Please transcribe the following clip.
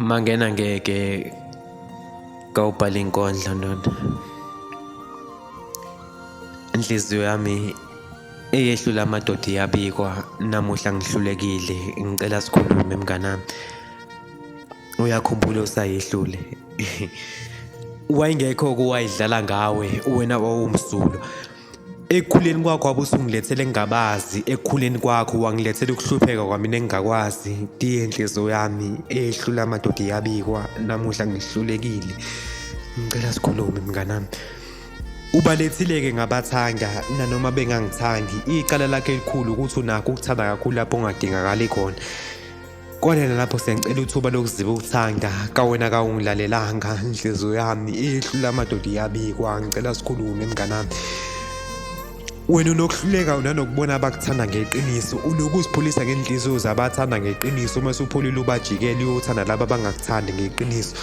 Mangena ngeke kawubhala inkondlo ndoda. Inhliziyo yami eyehlula amadoda iyabikwa namuhla ngihlulekile ngicela sikhulume mnganami. Uyakhumbula usayehlule. Wayengekho kuwayidlala ngawe wena wawumsulwa. Ekukhuleni kwakho wabe usungilethela engingabazi, ekukhuleni kwakho wangilethela ukuhlupheka kwamina engingakwazi. Tiye nhliziyo yami ehlula amadoda iyabikwa, namuhla ngihlulekile. Ngicela sikhulume mnganami. Ubalethile-ke ngabathanda nanoma bengangithandi. Icala lakhe elikhulu ukuthi unakho ukuthanda kakhulu lapho ungadingakali khona. Kwanele lapho sengicela uthuba lokuziba ukuthanda kawena kawungilalelanga inhliziyo yami ihlula amadoda iyabikwa ngicela sikhulume mnganami wena unokuhluleka unanokubona abakuthanda ngeqiniso unokuzipholisa ngenhliziyo zabathanda ngeqiniso uma usupholile ubajikele uyothanda laba abangakuthandi ngeqiniso.